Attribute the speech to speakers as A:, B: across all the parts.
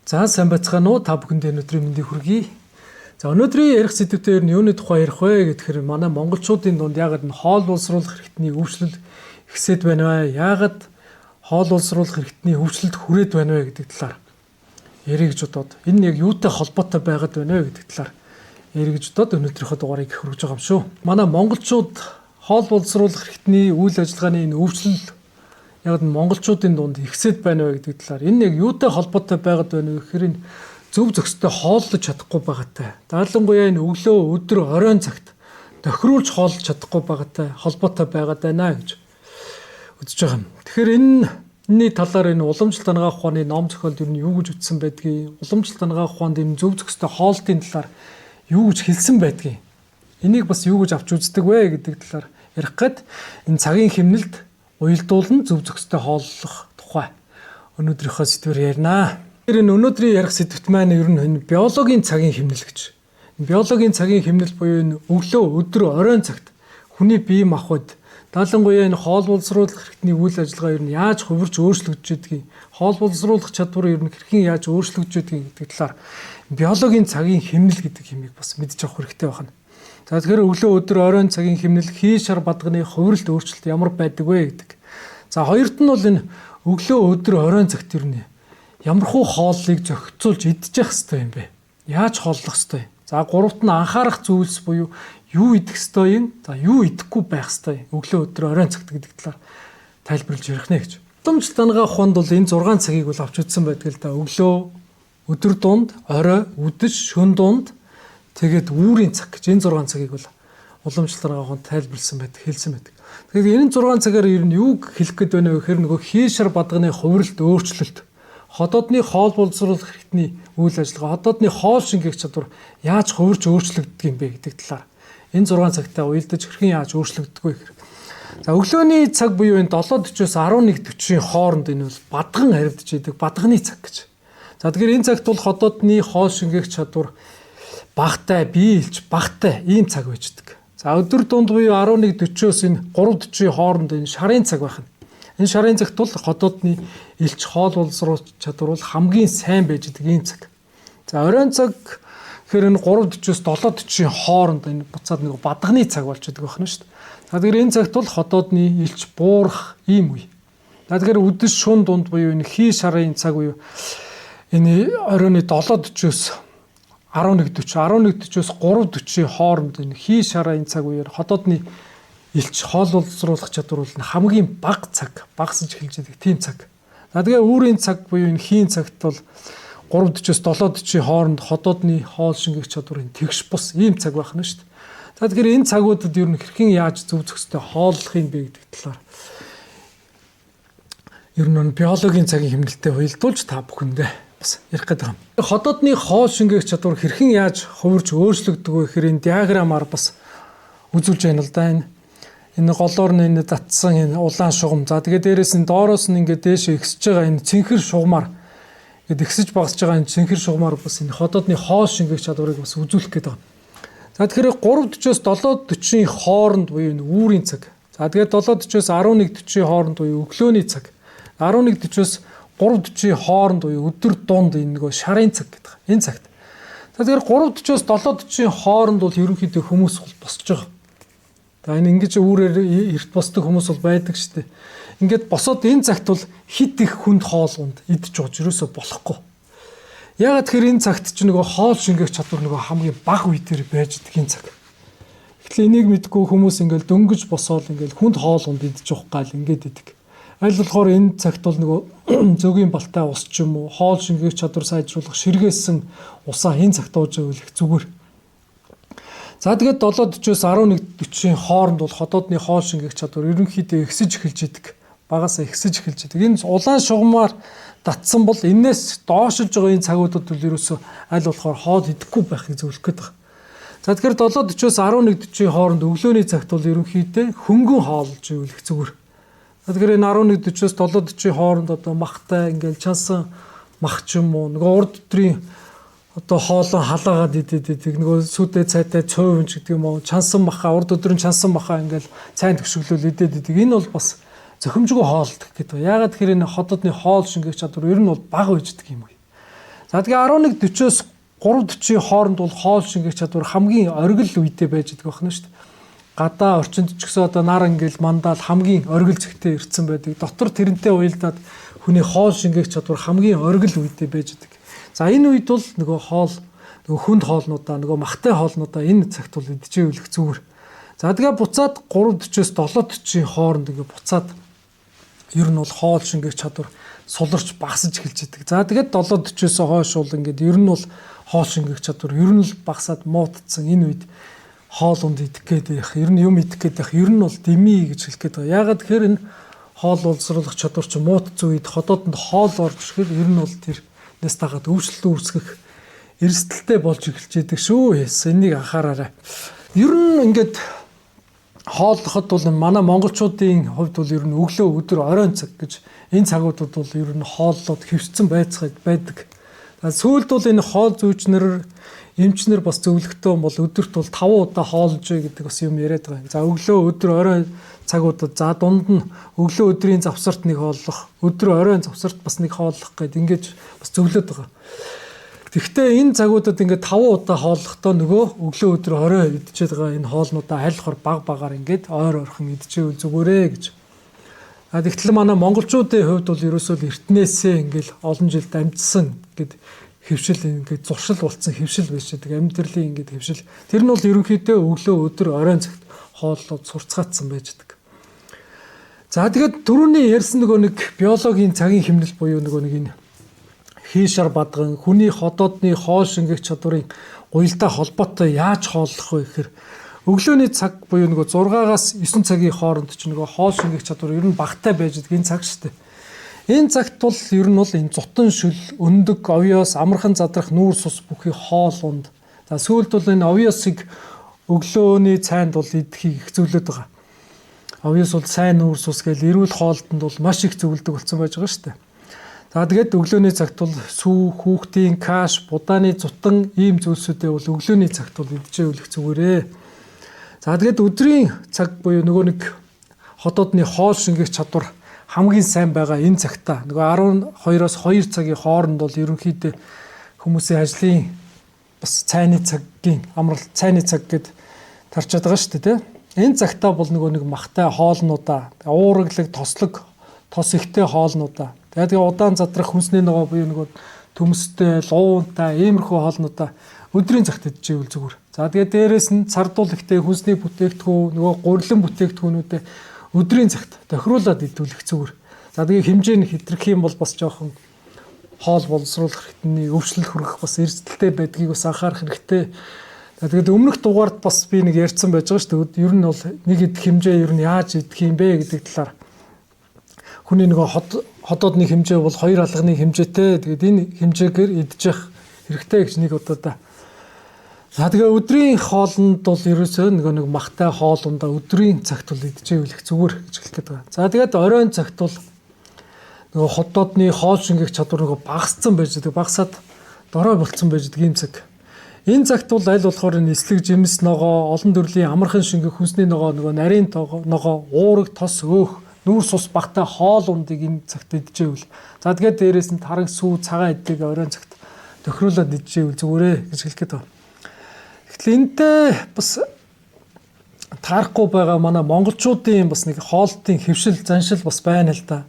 A: За сайн байцгаана уу, та бүхэндээ өнөөдрийн мэндийг хүргэе. За өнөөдрийн ярих сэдвээр нь юуны тухай ярих вэ гэхээр манай монголчуудын дунд яагаад энэ хоол боловсруулах хэрэгтний өвчлөл ихсээд байна вэ? Яагаад хоол боловсруулах хэрэгтний өвчлөлд хүрээд байна вэ гэдэг талаар ярих гэж бодоод, энэ яг юутай холбоотой байгаад байна вэ гэдэг талаар ярих гэж бодоод өнөөдрийнхөө дугаарыг хүргэж байгаа юм шүү. Манай монголчууд хоол боловсруулах хэрэгтний үйл ажиллагааны энэ өвчлөл яг нь монголчуудын дунд ихсээд байна вэ гэдэг талаар, энэ яг юутай холбоотой байгаад байна вэ гэхээр энэ зөв зохистой хооллож чадахгүй байгаатай. Даалангуяа энэ өглөө, өдөр, оройн цагт тохируулж хооллож чадахгүй байгаатай холбоотой байгаад байна гэж үзэж байгаа юм. Тэгэхээр энэний талаар энэ уламжлалт анагаах ухааны ном зохиолд ер нь юу гэж үздсэн байдгийг, уламжлалт анагаах ухаанд энэ зөв зохистой хоолтын талаар юу гэж хэлсэн байдгийг, энийг бас юу гэж авч үздэг вэ гэдэг талаар ярих гээд энэ цагийн хэмнэлд уялдуулан зөв зохистой хооллох тухай өнөөдрийнхөө сэдвээр ярина. Тэр энэ өнөөдрийн ярих сэдвт маань ер нь энэ биологийн цагийн хэмнэл гэж. Биологийн цагийн хэмнэл буюу энэ өглөө, өдөр, оройн цагт хүний бие махбод, даалангуяа энэ хоол боловсруулах хэрэгтний үйл ажиллагаа ер нь яаж хувирч өөрчлөгдөж байдгийг, хоол боловсруулах чадвар ер нь хэрхэн яаж өөрчлөгдөж байдгийг гэдэг талаар биологийн цагийн хэмнэл гэдэг юмыг бас мэдж авах хэрэгтэй байна. За тэгэхээр өглөө, өдөр, оройн цагийн хэмнэл, хий шар бадганы хувиралт өөрчлөлт ямар байдаг вэ гэдэг. За хоёрт нь бол энэ өглөө, өдөр, оройн цагт ер нь ямархуу хооллыг зохицуулж идчих хэвээр юм бэ? Яаж хооллох хэвээр юм? За гуравт нь анхаарах зүйлс буюу юу идэх хэвээр юм? За юу идэхгүй байх хэвээр юм? Өглөө, өдөр, оройн цагт гэдэг талаар тайлбарлаж ярих нэ гэж. Уламжлалт анагаах ухаанд бол энэ 6 цагийг бол авч үзсэн байдаг л да. Өглөө, өдөр дунд, орой, үдэш, шөнө дунд, тэгээд үүрийн цаг гэж энэ 6 цагийг бол уламжлалт анагаах ухаанд тайлбарласан байдаг, хэлсэн байдаг. Тэгэхээр энэ 6 цагаар ер нь юуг хэлэх гээд байна вэ гэхээр нөгөө хий шар бадганы хувиралт өөрчлөлт, ходоодны хоол боловсруулах хэрэгтний үйл ажиллагаа, ходоодны хоол шингээх чадвар яаж хувирч өөрчлөгддөг юм бэ гэдэг талаар энэ 6 цагтаа уялдаж хэрхэн яаж өөрчлөгддөг вэ гэхээр. За өглөөний цаг буюу энэ 7:40-оос 11:40-ийн хооронд энэ бол бадган харивдж идэг бадганы цаг гэж. За тэгэхээр энэ цагт бол ходоодны хоол шингээх чадвар багтай, бие илч багтай ийм цаг байждаг. За өдөр дунд буюу 11:40-оос энэ 3:40-ийн хооронд энэ шарын цаг байх нь. Энэ шарын цагт бол ходоодны элч хоол боловсруулах чадвар бол хамгийн сайн байж идэг ийм цаг. За оройн цаг гэхээр энэ 3:40-оос 7:40-ийн хооронд энэ буцаад нэг бадганы цаг болж идэг байна шүү дээ. За тэгэхээр энэ цагт бол ходоодны элч буурах ийм үе. За тэгэхээр үдэш шун дунд буюу энэ хий шарын цаг буюу энэ оройн 7:40-оос 11:40, 11:40-оос 3:40-ийн хооронд энэ хий шараа энэ цаг үеэр ходоодны элч хоол боловсруулах чадвар бол хамгийн бага цаг, багасж эхэлж байдаг тийм цаг. За тэгээ үүрийн цаг буюу энэ хийн цагт бол 3:40-оос 7:40-ийн хооронд ходоодны хоол шингээх чадварын тэгш бус ийм цаг байх нь шүү дээ. За тэгэхээр энэ цагуудад ер нь хэрхэн яаж зөв зохистой хооллох юм бэ гэдэг талаар ер нь биологийн цагийн хэмнэлтэд уялдуулж та бүхэндээ бас ярих гэдэг юм. Ходоодны хоол шингээх чадвар хэрхэн яаж хувирч өөрчлөгдөг вэ гэхээр энэ диаграммаар бас үзүүлж байна л да. Энэ голоор нь энэ татсан энэ улаан шугам. За тэгээ дээрээс нь доороос нь ингээд дээш ихсэж байгаа энэ цэнхэр шугамар ингээд ихсэж багасж байгаа энэ цэнхэр шугамар бас энэ ходоодны хоол шингээх чадварыг бас үзүүлэх гээд байгаа. За тэгэхээр 3:40-оос 7:40-ийн хооронд буюу энэ үүрийн цаг. За тэгээ 7:40-оос 11:40-ийн хооронд буюу өглөөний цаг. 11:40-оос 3:40-ийн хооронд буюу өдөр дунд энэ нөгөө шарын цаг гэдэг. Энэ цагт. За тэгэхээр 3:40-оос 7:40-ийн хооронд бол ерөнхийдөө хүмүүс бол босч байгаа. За энэ ингэж үүрээр эрт босдог хүмүүс бол байдаг шүү дээ. Ингээд босоод энэ цагт бол хит их хүнд хоол унд идэж ууж ерөөсөө болохгүй. Яагаад тэгэхээр энэ цагт чи нөгөө хоол шингээх чадвар нөгөө хамгийн бага үе дээр байж идэг энэ цаг. Тэгэхээр энийг мэдгүй хүмүүс ингээл дөнгөж босоол ингээл хүнд хоол унд идэж уух гал ингээд идэг. Аль болохоор энэ цагт бол нөгөө зөгийн балтай ус ч юм уу, хоол шингээх чадвар сайжруулах ширгээсэн усаа энэ цагт ууж байвал их зүгээр. За тэгээд 7:40-оос 11:40-ийн хооронд бол ходоодны хоол шингээх чадвар ерөнхийдөө ихсэж эхэлж идэг. Багасаа ихсэж эхэлж идэг. Энэ улаан шугамар татсан бол энээс доошилж байгаа энэ цагуудад бол ерөөсөө аль болохоор хоол идэхгүй байхыг зөвлөх гээд байгаа. За тэгэхээр 7:40-оос 11:40-ийн хооронд өглөөний цагт бол ерөнхийдөө хөнгөн хоолж ивэл их зүгээр. Тэгэхээр энэ 11:40-оос 7:40-ийн хооронд одоо махтай ингээл чансан мах ч юм уу, нөгөө урд өдрийн одоо хоолоо халаагаад идэд идэг, нөгөө сүдэ цайтай цуйван ч гэдэг юм уу, чансан маха, урд өдрийн чансан маха ингээл сайн төгшөглөөл идэд идэг. Энэ бол бас зохимжгүй хооллох гэдэг. Яагаад тэгэхээр энэ ходоодны хоол шингээх чадвар ер нь бол бага байж идэг юм. За тэгээ 11:40-оос 3:40-ийн хооронд бол хоол шингээх чадвар хамгийн оргил үедээ байж байгаа байна шүү дээ. Гадаа орчинд ч гэсэн одоо нар ингээл мандаал хамгийн оргил зэгтээ ирсэн байдаг. Дотор тэрнтэй уялдаад хүний хоол шингээх чадвар хамгийн оргил үедээ байж байгаа. За энэ үед бол нөгөө хоол, нөгөө хүнд хоолнуудаа, нөгөө махтай хоолнуудаа энэ цагт бол идчихээх зүгээр. За тэгээ буцаад 3:40-оос 7:40-ийн хооронд ингээ буцаад ер нь бол хоол шингээх чадвар суларч багасж эхэлж идэг. За тэгээд 7:40-оос хойш бол ингээд ер нь бол хоол шингээх чадвар ер нь л багасаад муутдсан энэ үед хоол унд идэх гээд байх, ер нь юм идэх гээд байх, ер нь бол дэмий гэж хэлэх гээд байгаа. Яагаад тэгэхээр энэ хоол боловсруулах чадвар чинь муутдсан үед ходоодонд хоол орж ирэхээр ер нь бол тэрнээс дагаад өвчлөлт үүсгэх эрсдэлтэй болж эхэлж идэг шүү. Энийг анхаараарай. Ер нь ингээд хооллоход бол манай монголчуудын хувьд бол ер нь өглөө, өдөр, оройн цаг гэж энэ цагуудад бол ер нь хооллоод хэвшсэн байдаг. За сүүлд бол энэ хоол зүйчнэр, эмчнэр бас зөвлөгтөө бол өдөрт бол 5 удаа хоолж гэдэг бас юм яриад байгаа. За өглөө, өдөр, оройн цагуудад, за дунд нь өглөө өдрийн завсарт нэг хооллох, өдөр оройн завсарт бас нэг хооллох гэд ингэж бас зөвлөд байгаа. Тэгэхдээ энэ цагуудад ингээд 5 удаа хооллохдоо нөгөө өглөө, өдөр, орой идчихэд байгаа энэ хоолнуудаа аль болохоор баг багаар ингээд ойр ойрхон идчихвэл зүгээрээ гэж. А тэгтэл манай монголчуудын хувьд бол ерөөсөө л эртнээсээ ингээд олон жил дамжсан гэд хэвшил, ингээд зуршил болцсон хэвшил байж байгаа амьдралын ингээд хэвшил. Тэр нь бол ерөнхийдөө өглөө, өдөр, оройн цагт хооллоод сурцгаатсан байж байгаа. За тэгээд түрүүний ярьсан нөгөө нэг биологийн цагийн хэмнэл буюу нөгөө нэг энэ хийшар бадган хүний ходоодны хоол шингээх чадварын уялдаа холбоотой яаж хооллох вэ гэхээр өглөөний цаг буюу нөгөө 6-аас 9 цагийн хооронд ч нөгөө хоол шингээх чадвар ер нь багатай байж байгаа энэ цаг шүү дээ. Энэ цагт бол ер нь бол энэ зутан шүл, өндөг, овёос, амархан задрах нүүр сус бүхий хоол унд. За сүүлд бол энэ овёосыг өглөөний цайнд бол идэхийг их зөвлөд байгаа. Овёос бол сайн нүүр сус гэж эрүүл хоолтонд бол маш их зөвлөдөг болсон байж байгаа шүү дээ. За тэгээд өглөөний цагт бол сүү, хүүхдийн каш, будааны зутан ийм зүйлсүүдээ бол өглөөний цагт бол идчихээх зүгээрээ. За тэгээд өдрийн цаг буюу нөгөө нэг ходоодны хоол шингээх чадвар хамгийн сайн байгаа энэ цагта нөгөө 12-оос 2 цагийн хооронд бол ерөнхийдөө хүмүүсийн ажлын бас цайны цагийн амралт, цайны цаг гэд тарчаад байгаа шүү дээ, тийм. Энэ цагтаа бол нөгөө нэг махтай хоолнуудаа, уураглаг, тослог, тос ихтэй хоолнуудаа, тэгээ удаан задрах хүнсний ногоо буюу нөгөө төмстэй, луунтай иймэрхүү хоолнуудаа өдрийн цагт идчихвэл зүгээр. За тэгээ дээрэс нь цардуул ихтэй хүнсний бүтээгдэхүүн, нөгөө гурилан бүтээгдэхүүнүүдээ өдрийн цагт тохируулаад идвэлэх зүгээр. За тэгээ хэмжээ нь хэтэрх юм бол бас жоохон хоол боловсруулах хэрэгтний өвчлөл хүргэх бас эрсдэлтэй байдгийг бас анхаарах хэрэгтэй. За тэгээд өмнөх дугаард бас би нэг ярьсан байж байгаа шүү дээ. Ер нь бол нэг идэх хэмжээ ер нь яаж идэх юм бэ гэдэг талаар. Хүний нөгөө ходоодны хэмжээ бол 2 алганы хэмжээтэй. Тэгээд энэ хэмжээгээр идчих хэрэгтэй гэж нэг удаадаа. За тэгээ өдрийн хоолнд бол ерөөсөө нөгөө нэг махтай хоол ундаа өдрийн цагт бол идчихээх зүгээр гэж хэлэх гээд байгаа. За тэгээд оройн цагт бол нөгөө ходоодны хоол шингээх чадвар нөгөө багассан байж байгаа. Багасаад дорой болцсон байж байгаа юм цаг. Энэ цагт бол аль болохоор нислэг, жимс ногоо, олон төрлийн амархан шингэх хүнсний ногоо, нөгөө нарийн ногоо, уураг, тос, өөх, нүүр сус багтай хоол ундыг энэ цагт идчихэвэл. За тэгээд дээрээс нь тараг, сүү, цагаан эдийг оройн цагт тохируулаад идчихэвэл зүгээрээ гэж хэлэх гээд байна. Тэгэхээр энэтэй бас таарахгүй байгаа манай монголчуудын бас нэг хоолтын хэвшил, заншил бас байна л да.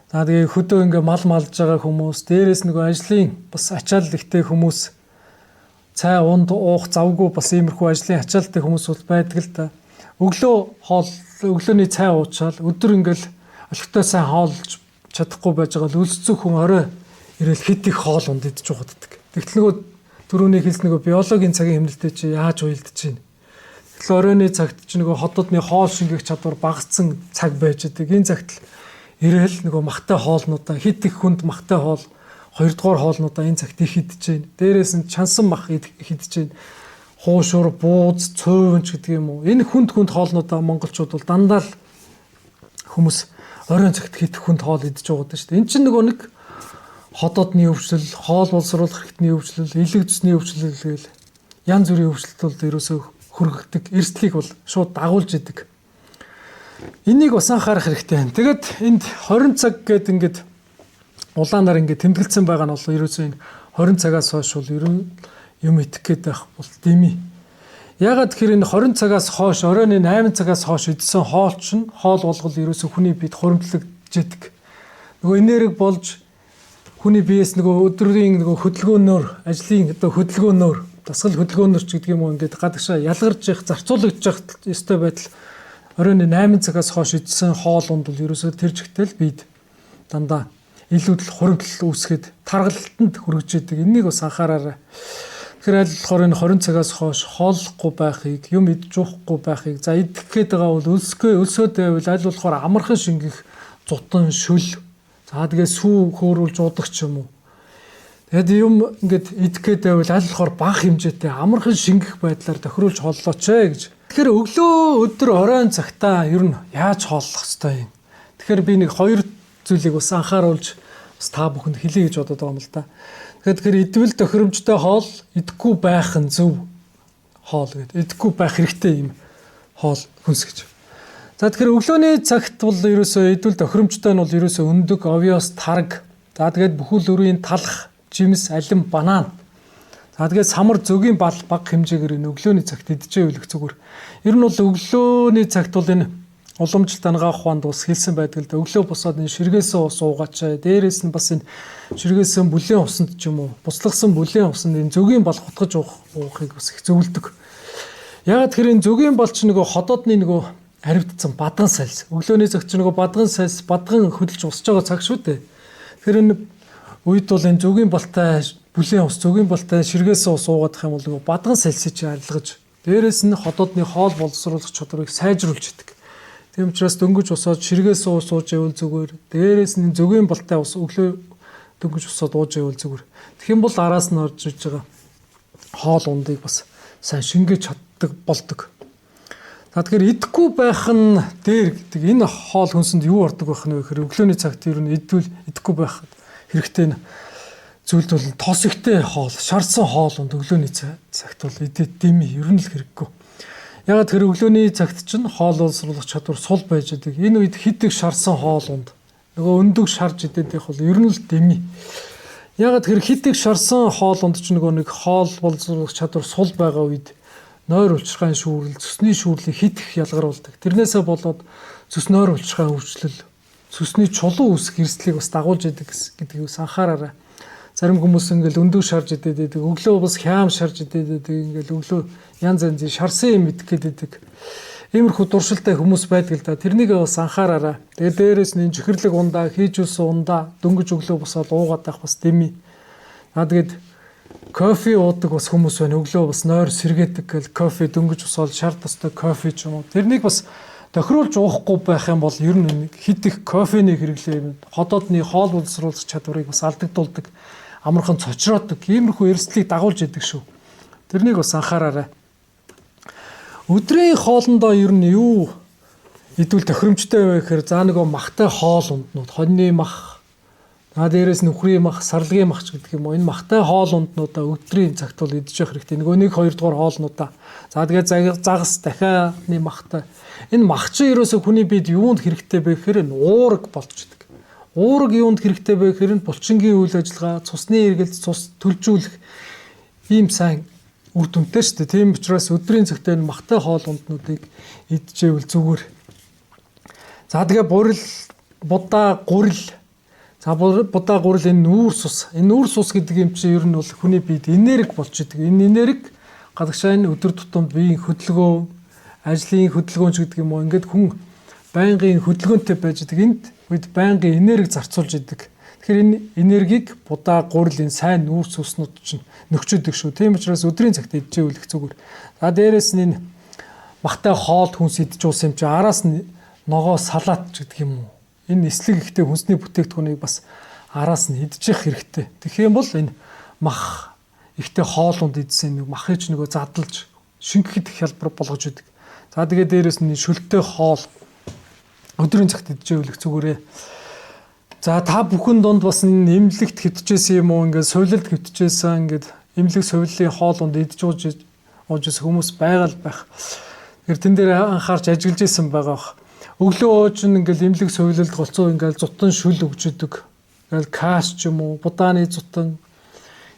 A: За тэгээ хөдөө ингээ мал малж байгаа хүмүүс, дээрээс нөгөө ажлын бас ачаал ихтэй хүмүүс, цай унд уух завгүй бас иймэрхүү ажлын ачаалтай хүмүүс бол байдаг л да. Өглөө хоол, өглөөний цай уучаал өдөр ингээл олигтой сайн хоолж чадахгүй байж байгаа л өлсцөх хүн орой ирэл хит их хоол унд идэж угааддаг. Тэгтэл нөгөө түрүүний хэлсэн нөгөө биологийн цагийн хэмнэлтэд чи яаж уялдаж чинь. Тэгтэл оройны цагт чи нөгөө ходоодны хоол шингээх чадвар багассан цаг байж байдаг. Энэ цагт л ирээл нөгөө махтай хоолнуудаа, хит их хүнд махтай хоол, хоёрдугаар хоолнуудаа энэ цагт их идэж чинь. Дээрээс нь чансан мах их идэж чинь. Хуушур, бууз, цуйванч гэдэг юм уу. Энэ хүнд хүнд хоолнуудаа монголчууд бол дандаа л хүмүүс оройн цагт хит хүнд хоол идэж байгаа шүү дээ. Энд чинь нөгөө нэг ходоодны өвчлөл, хоол боловсруулах хэрэгтний өвчлөл, элэг зүсний өвчлөл гээл янз бүрийн өвчлөлт бол ерөөсөө хөргөгдөг, эрсдлийг бол шууд дагуулж идэг. Энийг бас анхаарах хэрэгтэй байна. Тэгэд энд 20 цаг гээд ингээд Улаанаар ингээд тэмдэглэсэн байгаа нь бол ерөөсөө энэ 20 цагаас хойш бол ер нь юм идэх гээд байх бол дими. Ягаад тэгэхээр энэ 20 цагаас хойш оройн 8 цагаас хойш идсэн хоол чинь хоол болгол ерөөсөө хүний биед хуримтлагдж идэг. Нөгөө энерги болж хүний биес нөгөө өдрийн нөгөө хөдөлгөөнөөр ажлын одоо хөдөлгөөнөөр дасгал хөдөлгөөнөөр ч гэдэг юм уу ингээд гадагшаа ялгарч явах зарцуулагдж явах ёстой байдал оройн 8 цагаас хойш идсэн хоол унд бол ерөөсөө тэр чигтэл бид дандаа илүүдэл хуримтлал үүсгээд таргалтанд хүрэж идэг. Энийг бас анхаараарай. Тэгэхээр аль болохоор энэ 20 цагаас хойш хооллохгүй байхыг, юм идэж уухгүй байхыг, за идэх гээд байгаа бол өлсгөө өлсөөд байвал аль болохоор амархан шингэх зутан шүл. За тэгээ сүү хөөрүүлж уудаг ч юм уу. Тэгээд юм ингээд идэх гээд байвал аль болохоор бага хэмжээтэй амархан шингэх байдлаар тохируулж хооллооч ээ гэж. Тэгэхээр өглөө өдөр оройн цагтаа ер нь яаж хооллох ёстой юм? Тэгэхээр би нэг хоёр зүйлийг бас анхааруулж бас та бүхэнд хэлье гэж бодод байгаа юм л да. Тэгэхээр идвэл тохиромжтой хоол, идэхгүй байх нь зөв хоол гэдэг. Идэхгүй байх хэрэгтэй юм хоол хүнс гэж. За тэгэхээр өглөөний цагт бол ерөөсөө идвэл тохиромжтой нь бол ерөөсөө өндөг, овиос, тараг. За тэгээд бүхэл өрийн талх, жимс, алим, банан. За тэгээд самар зөгийн бал бага хэмжээгээр энэ өглөөний цагт идчихэвэл их зүгээр. Ер нь бол өглөөний цагт бол энэ уламжлалт анагаах ухаанд бас хэлсэн байдаг л да. Өглөө босоод энэ ширгээсэн ус уугаач. Дээрээс нь бас энэ ширгээсэн бүлээн усанд ч юм уу, буслагсан бүлээн усанд энэ зөгийн бал хутгаж уухыг бас их зөвлөдөг. Ягаад тэгэхээр энэ зөгийн бал ч нөгөө ходоодны нөгөө аривдсан бадган сальс. Өглөөний цагт ч нөгөө бадган сальс, бадган хөдөлж усж байгаа цаг шүү дээ. Тэгэхээр энэ үед бол энэ зөгийн балтай бүлээн ус, зөгийн балтай ширгээсэн ус уугаадах юм бол нөгөө бадган сальсыг чи арилгаж, дээрээс нь ходоодны хоол боловсруулах чадварыг сайжруулж идэг. Тийм учраас дөнгөж босоод ширгээсэн ус ууж ивэл зүгээр. Дээрээс нь зөгийн балтай ус өглөө дөнгөж босоод ууж ивэл зүгээр. Тэгэх юм бол араас нь орж иж байгаа хоол ундыг бас сайн шингээж чаддаг болдог. За тэгэхээр идэхгүй байх нь дээр гэдэг энэ хоол хүнсэнд юу ордог байх нь вэ гэхээр өглөөний цагт ер нь идвэл идэхгүй байх хэрэгтэй зүйлд бол тос ихтэй хоол, шарсан хоол унд өглөөний цагт бол идэд дими ер нь л хэрэггүй. Ягаад тэр өглөөний цагт чинь хоол боловсруулах чадвар сул байж байгаа. Энэ үед хит их шарсан хоол унд нөгөө өндөг шарж идээд байх бол ер нь л дими. Ягаад тэр хит их шарсан хоол унд чинь нөгөө нэг хоол боловсруулах чадвар сул байгаа үед нойр улчирхайн шүүрэл, цөсний шүүрлийг хит их ялгаруулдаг. Тэрнээсээ болоод цөс нойр улчирхайн өвчлөл, цөсний чулуу үүсэх эрсдлийг бас дагуулж идэг гэдгийг бас анхаараарай. Зарим хүмүүс ингээл өндөг шарж идээд байдаг, өглөө бас хяам шарж идээд байдаг, ингээл өглөө янз янзын шарсан юм идэх гээд байдаг. Иймэрхүү дуршилтай хүмүүс байдаг л да. Тэрнийг бас анхаараарай. Тэгээд дээрээс нь чихэрлэг ундаа, хийжүүлсэн ундаа дөнгөж өглөө босоод уугаад байх бас дими. Аа тэгээд кофе уудаг бас хүмүүс байна. Өглөө бас нойр сэргээдэг гэл кофе дөнгөж босоод шар тостой кофе ч юм уу. Тэрнийг бас тохируулж уухгүй байх юм бол ер нь хит их кофений хэрэглээ юм. Ходоодны хоол боловсруулах чадварыг бас алдагдуулдаг. Амархан цочроодог. Иймэрхүү эрсдлийг дагуулж идэг шүү. Тэрнийг бас анхаараарай. Өдрийн хоолндоо ер нь юу идвэл тохиромжтой вэ гэхээр за нөгөө махтай хоол унднууд, хоньны мах, за дээрээс нүхрийн мах, сарлагын мах ч гэдэг юм уу. Энэ махтай хоол унднуудаа өдрийн цагт бол идэж явах хэрэгтэй. Нөгөө 1 2 дугаар хоолнуудаа. За тэгээд загас, дахианы махтай. Энэ мах чинь ерөөсөө хүний биед юунд хэрэгтэй бэ гэхээр уураг болж идэг. Уураг юунд хэрэгтэй бэ гэхээр нь булчингийн үйл ажиллагаа, цусны эргэлт, цус төлжүүлэх ийм сайн үр дүнтэй шүү дээ. Тийм учраас өдрийн цагт энэ махтай хоол унднуудыг идчихэвэл зүгээр. За тэгээ бурил, будаа, гурил. За будаа, гурил энэ нүүр сус. Энэ нүүр сус гэдэг юм чинь ер нь бол хүний биед энерги болж идэг. Энэ энерги гадагшаа энэ өдөр тутамд биеийн хөдөлгөөн, ажлын хөдөлгөөн ч гэдэг юм уу. Ингээд хүн байнгын хөдөлгөөнтэй байж идэг. Энд үед байнгын энерги зарцуулж идэг. Тэгэхээр энэ энергийг будаа, гурил энэ сайн нүүр сүснүүд чинь нөхчөдөг шүү. Тийм учраас өдрийн цагт идчихвэл их зүгээр. За дээрэс нь энэ махтай хоол хүнс идэж уусан юм чи араас нь ногоо салат ч гэдэг юм уу. Энэ нислэг ихтэй хүнсний бүтээгдэхүүнийг бас араас нь идчих хэрэгтэй. Тэгэх юм бол энэ мах ихтэй хоол унд идсэн нэг махыг ч нөгөө задлж шингэхэд их хялбар болгож идэг. За тэгээ дээрэс нь шөлтөө хоол өдрийн цагт идчихвэл их зүгээрээ. За та бүхэн дунд бас энэ эмнэлэгт хэвтжсэн юм уу, ингээд сувилалд хэвтжсэн, ингээд эмнэлэг сувиллын хоол унд идэж ууж ууж хүмүүс байгаа л байх. Тэгэхээр тэн дээр анхаарч ажиглаж исэн байгаа бах. Өглөө ууж ингээл эмнэлэг сувилалд голцоо ингээл зутан шүл өгч идэг. Ингээл каш ч юм уу, будааны зутан,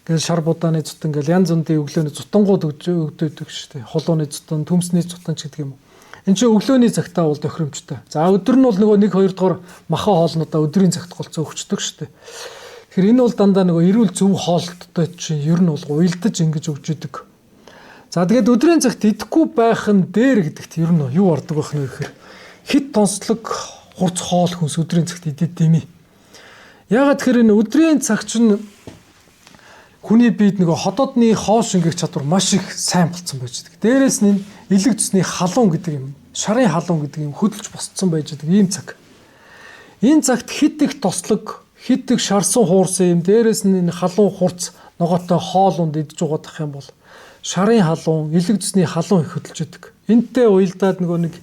A: ингээл шар будааны зутан ингээл янз бүрийн өглөөний зутангууд өгдөг шүү дээ. Холооны зутан, төмсний зутан ч гэдэг юм уу. Энд чинь өглөөний цагтаа бол тохиромжтой. За өдөр нь бол нөгөө 1 2 дугаар махан хоолнуудаа өдрийн цагт голцоо өгчдөг шүү дээ. Тэгэхээр энэ бол дандаа нөгөө эрүүл зөв хоолттой чинь ер нь бол уялдаж ингэж өгч идэг. За тэгээд өдрийн цагт идэхгүй байх нь дээр гэдэгт ер нь юу ордог байх нь вэ гэхээр хит тонслог хурц хоол хүнс өдрийн цагт идэд юм. Яагаад тэгэхээр энэ өдрийн цаг чинь хүний биед нөгөө ходоодны хоол шингээх чадвар маш их сайн болцсон байж байгаа. Дээрээс нь элэг цусны халуун гэдэг юм, шарын халуун гэдэг юм хөдөлж босцсон байж байгаа ийм цаг. Энэ цагт хит их тослог, хит их шарсан хуурсан юм, дээрээс нь энэ халуун хурц ногоотой хоол унд идэж угаадах юм бол шарын халуун, элэг цусны халуун их хөдөлж идэг. Энтэй уялдаад нөгөө нэг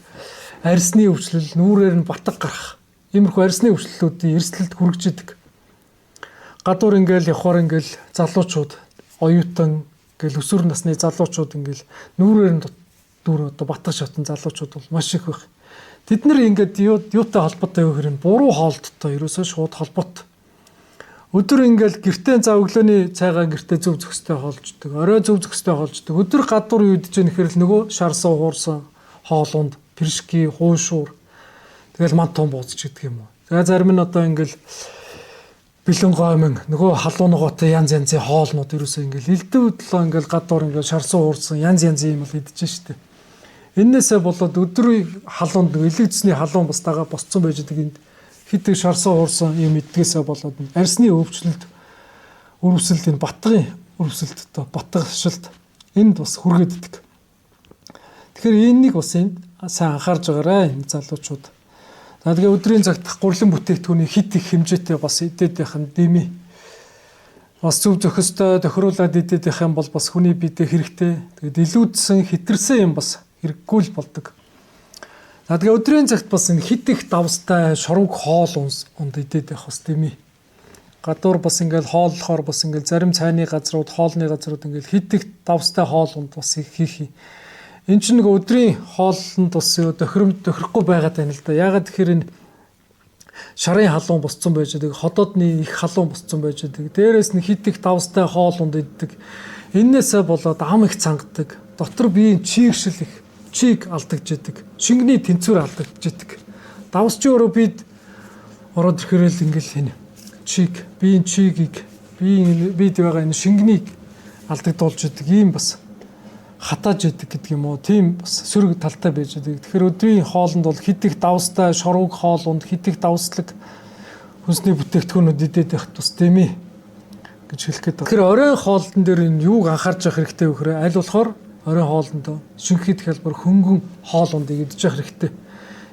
A: арьсны өвчлөл, нүүрээр нь батг гарах. Иймэрхүү арьсны өвчлөлүүдийн эрсдэлд хүргэж идэг. Гадуур ингээл явхаар ингээл залуучууд, оюутан ингээл өсвөр насны залуучууд ингээл нүүрээр нь дүүр одоо батг шатан залуучууд бол маш их байх. Тэд нар ингээд юутай холбоотой вэ гэхээр буруу хоолттой ерөөсөө шууд холбоот. Өдөр ингээл гэртээ за өглөөний цайгаа гэртээ зөв зөхстэй хоолждог, орой зөв зөхстэй хоолждог. Өдөр гадуур юу идэж байгаа нэхэр л нөгөө шарсан хуурсан хоолунд пиршки, хуушуур тэгэл ман тун бууз ч гэдэг юм уу. Тэгээ зарим нь одоо ингээл бэлэн гоймон нөгөө халуун ногоотой янз янзын хоолнууд ерөөсөө ингээл элдв төлөө ингээл гадуур ингээл шарсан хуурсан янз янзын юм л идэж штэ. Эннээсээ болоод өдрийн халуунд нөгөө элэг цэсний халуун бас дагаа босцсон байж байгаа энд хит их шарсан хуурсан юм иддгээсээ болоод арьсны өвчлөлт өрөвсөлт энэ батгын өрөвсөлт одоо батгшилт энд бас хүргээд идэг. Тэгэхээр энэнийг бас энд сайн анхаарж байгаарай энэ залуучууд. За тэгээ өдрийн цагт гурлан бүтээгдэхүүний хит их хэмжээтэй бас идээд байх нь дэмий. Бас зөв зохистой тохируулаад идээд байх юм бол бас хүний биедээ хэрэгтэй. Тэгээд илүүдсэн хитэрсэн юм бас хэрэггүй л болдог. За тэгээ өдрийн цагт бас энэ хит их давстай шорвог хоол унд идээд байх бас дэмий. Гадуур бас ингээл хооллохоор бас ингээл зарим цайны газрууд, хоолны газрууд ингээл хит их давстай хоол унд бас их хийх юм. Энэ чинь нэг өдрийн хооллонд бас тохирохгүй байгаад байна л да. Яагаад тэгэхээр энэ шарын халуун босцсон байж байгаа, ходоодны их халуун босцсон байж байгаа. Дээрээс нь хит их давстай хоол унд иддэг. Эннээсээ болоод ам их цангадаг. Дотор биеийн чийгшил их чиг алдагдж идэг. Шингэний тэнцвэр алдагдж идэг. Давс чи өөрөө бид ороод ирэхээр л ингээл энэ чиг, биеийн чигийг, биеийн бид байгаа энэ шингэнийг алдагдуулж идэг. Ийм бас хатааж идэг гэдэг юм уу. Тийм бас сөрөг талтай байж идэг. Тэгэхээр өдрийн хоолнд бол хит их давстай шорвог хоол унд хит их давслаг хүнсний бүтээгдэхүүнүүд идээд байх тус дэмий гэж хэлэх гээд. Тэгэхээр оройн хоолтон дээр энэ юуг анхаарч явах хэрэгтэй вэ гэхээр аль болохоор оройн хоолнд шингэхэд хялбар хөнгөн хоол ундыг идэж явах хэрэгтэй.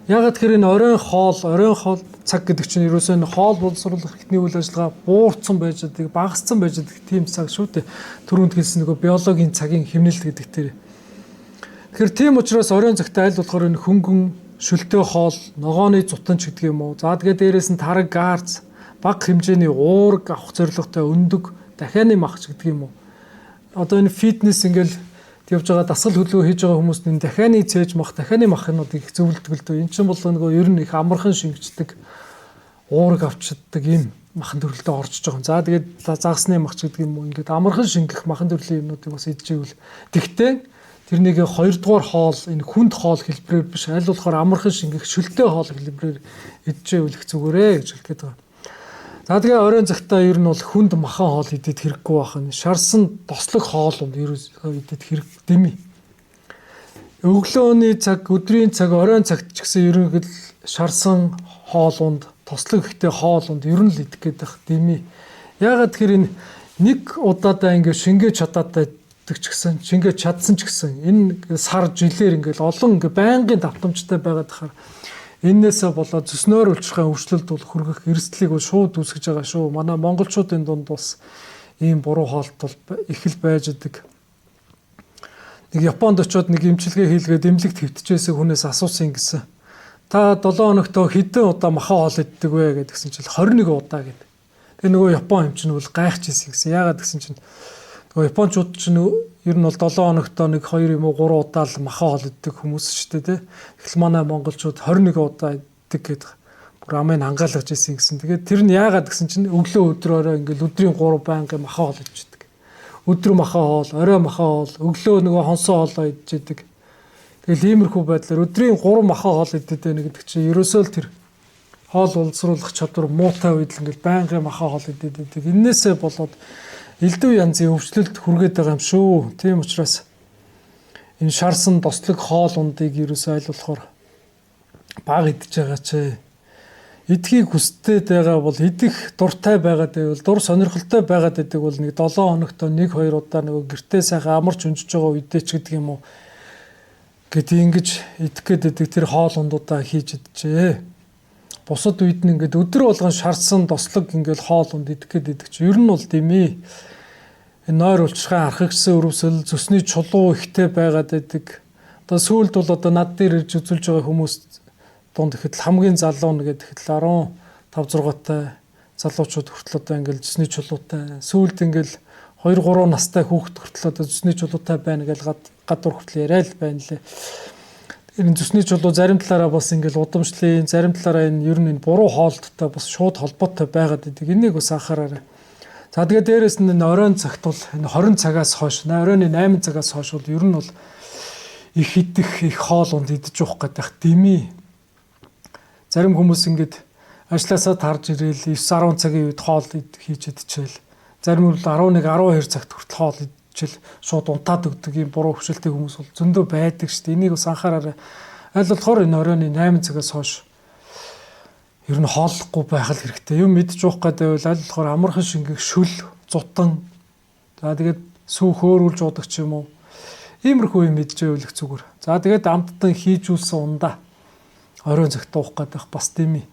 A: Яагаад тэгэхээр энэ оройн хоол цаг гэдэг чинь ерөөсөө энэ хоол боловсруулах эрхтний үйл ажиллагаа буурсан байж байгаа, багассан байж байгаа тийм цаг шүү дээ. Түрүүнд хэлсэн нөгөө биологийн цагийн хэмнэлт гэдэг тэр. Тэгэхээр тийм учраас оройн цагт аль болохоор энэ хөнгөн шөлтөө хоол, ногооны зутан ч гэдэг юм уу. За тэгээ дээрээс нь тараг, гарц, бага хэмжээний уург авах зорилготой өндөг, дахианы мах ч гэдэг юм уу. Одоо энэ фитнес ингээл явж байгаа дасгал хөдөлгөөн хийж байгаа хүмүүст энэ дахианы цээж мах, дахианы махнуудыг их зөвлөдөг л дөө. Эн чинь бол нөгөө ер нь их амархан шингэждэг, уург авчиддаг ийм махан төрөлдөө орж байгаа юм. За тэгээд загасны мах ч гэдэг юм уу ингээд амархан шингэх махан төрлийн юмнуудыг бас идчихвэл тэгтээ тэрнийг хоёрдугаар хоол энэ хүнд хоол хэлбэрээр биш аль болохоор амархан шингэх шөлтөө хоол хэлбэрээр идчихвэл их зүгээрээ гэж хэлэх гээд байгаа. За тэгээ оройн цагтаа ер нь бол хүнд махан хоол идэд хэрэггүй байх нь. Шарсан тослог хоол унд ерөөсөө идэд хэрэг дэмий. Өглөөний цаг, өдрийн цаг, оройн цагт ч гэсэн ерөнхийдөө шарсан хоол унд, тослог ихтэй хоол унд ер нь л идэх гээд байх дэмий. Яагаад тэгэхээр энэ нэг удаадаа ингээ шингээж чадаад байдаг ч гэсэн, шингээж чадсан ч гэсэн энэ сар жилээр ингээл олон ингээ байнгын давтамжтай байгаад тахаар эннээсээ болоод зөснөөр улчрахын өвчлөлд бол хүргэх эрсдлийг бол шууд үүсгэж байгаа шүү. Манай монголчуудын дунд бас ийм буруу хоолт бол их л байж идэг. Нэг Японд очиод нэг эмчилгээ хийлгээд эмнэлэгт хэвтчихсэн хүнээс асуусан гэсэн. Та 7 хоногт хэдэн удаа махан хоол иддэг вэ гэдгсэн чинь 21 удаа гэд. Тэгээ нөгөө Япон эмч нь бол гайхчихсэн гэсэн. Яагаад гэсэн чинь нөгөө японочууд чинь ер нь бол 7 хоногт нэг 2 юм уу 3 удаа л махан хоол иддэг хүмүүс шүү дээ, тэ. Тэгэл манай монголчууд 21 удаа иддэг гэдэг. Бүр амыг ангаалгаж исэн гэсэн. Тэгээд тэр нь яагаад гэсэн чинь өглөө өдөр орой ингээл өдрийн 3 байнгын маха хоол идчихдэг. Өдөр маха хоол, орой маха хоол, өглөө нөгөө хонсон хоолоо идчихдэг. Тэгэл иймэрхүү байдлаар өдрийн 3 маха хоол иддэг байна гэдэг чинь ерөөсөө л тэр хоол боловсруулах чадвар муутай үед л ингээл байнгын маха хоол иддэг байдаг. Эннээсээ болоод элдв янзын өвчлөлт хүргээд байгаа юм шүү. Тийм учраас энэ шарсан тослог хоол ундыг ерөөсөө аль болохоор бага идэж байгаа ч идэхийг хүсдэг байгаа бол идэх дуртай байгаад байвал дур сонирхолтой байгаад байдаг бол нэг 7 хоногт 1 2 удаа нөгөө гэртээ сайхан амарч өнжиж байгаа үедээ ч гэдэг юм уу гэд ингэж идэх гээд байдаг тэр хоол ундуудаа хийж иджээ. Бусад үед нь ингээд өдөр болгон шарсан тослог ингээд хоол унд идэх гээд байдаг чи ер нь бол дэмий. Энэ нойр улчхаа архагсан өрөвсөл цөсний чулуу ихтэй байгаад байдаг. Одоо сүүлд бол одоо над дээр ирж үзүүлж байгаа хүмүүс дунд ихэд хамгийн залуу нь гэдэг ихэд 15 6-тай залуучууд хүртэл одоо ингээл цөсний чулуутай. Сүүлд ингээл 2 3 настай хүүхэд хүртэл одоо цөсний чулуутай байна гэж гадуур хүртэл яриа л байна лээ. Энэ цөсний чулуу зарим талаараа бас ингээл удамшлын, зарим талаараа энэ ер нь энэ буруу хоолттой бас шууд холбоотой байгаад байдаг. Энийг бас анхаараарай. За тэгээд дээрэс нь энэ оройн цагт бол энэ 20 цагаас хойш, оройн 8 цагаас хойш бол ер нь бол их идэх, их хоол унд идэж уух гэдэг дэмий. Зарим хүмүүс ингээд ажлаасаа тарж ирээл 9 10 цагийн үед хоол хийж идчихэл. Зарим нь бол 11 12 цагт хүртэл хоол идчихэл шууд унтаад өгдөг юм буруу хөвшөлтэй хүмүүс бол зөндөө байдаг шүү дээ. Энийг бас анхаараарай. Аль болохоор энэ оройн 8 цагаас хойш ер нь хооллохгүй байх л хэрэгтэй. Юм идэж уух гэдэг бол аль болохоор амархан шингэх шүл, зутан. За тэгээд сүү хөөрүүлж уудаг ч юм уу. Иймэрхүү юм идэж байвал их зүгээр. За тэгээд амттан хийжүүлсэн ундаа оройн цагт уух гэдэг бас дэмий.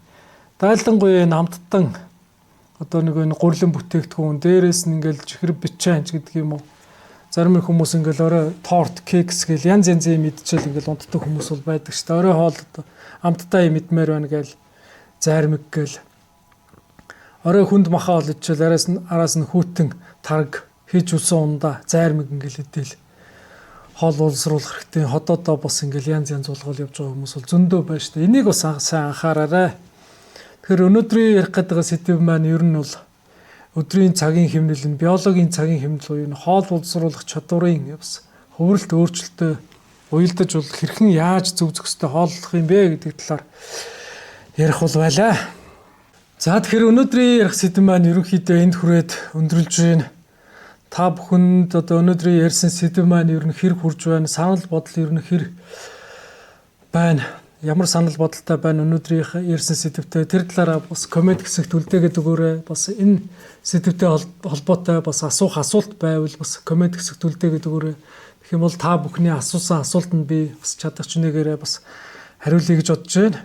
A: Дайлангуяа энэ амттан одоо нэг энэ гурлан бүтээгдэхүүн дээрээс нь ингээл чихэр бичээнч гэдэг юм уу. Зарим их хүмүүс ингээл орой торт, кекс гэл янз янзын юм идчихэл ингээл унтдаг хүмүүс бол байдаг шүү дээ. Орой хоол одоо амттай юм идмээр байна гээл зайрмаг гээл орой хүнд маха хоол идчихэл араас нь хүүтэн тарг хийж үлсэн ундаа зайрмаг ингээл идэл хоол боловсруулах хэрэгтэй. Ходоодоо бас ингээл янз янз болгоол явж байгаа хүмүүс бол зөндөө байна шүү дээ. Энийг бас сайн анхаараарай. Тэгэхээр өнөөдрийн ярих гэдэг сэдэв маань ер нь бол өдрийн цагийн хэмнэл нь биологийн цагийн хэмнэл буюу энэ хоол боловсруулах чадварын бас хөврөлт өөрчлөлтөй уялдаж бол хэрхэн яаж зөв зохистой хооллох юм бэ гэдэг талаар ярих бол байлаа. За тэгэхээр өнөөдрийн ярих сэдэв маань ерөнхийдөө энд хүрээд өндөрлж байна. Та бүхэнд одоо өнөөдрийн ярьсан сэдэв маань ер нь хэр хүрж байна, санал бодол ер нь хэр байна, ямар санал бодолтой байна өнөөдрийн ярьсан сэдэвтэй тэр талаараа бас коммент хэсэгт үлдээгээд өгөөрэй. Бас энэ сэдэвтэй холбоотой бас асуух асуулт байвал бас коммент хэсэгт үлдээгээд өгөөрэй. Тэгэх юм бол та бүхний асуусан асуултанд би бас чадах чинээгээрээ бас хариулъя гэж бодож байна.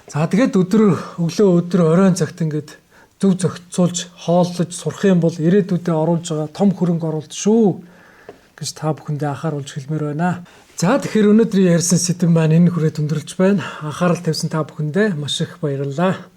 A: За тэгээд өглөө өдөр оройн цагт ингээд зөв зохицуулж хооллож сурах юм бол ирээдүйдээ оруулж байгаа том хөрөнгө оруулалт шүү гэж та бүхэндээ анхааруулж хэлмээр байна. За тэгэхээр өнөөдрийн ярьсан сэдэв маань энэ хүрээд өндөрлж байна. Анхаарал тавьсан та бүхэндээ маш их баярлалаа.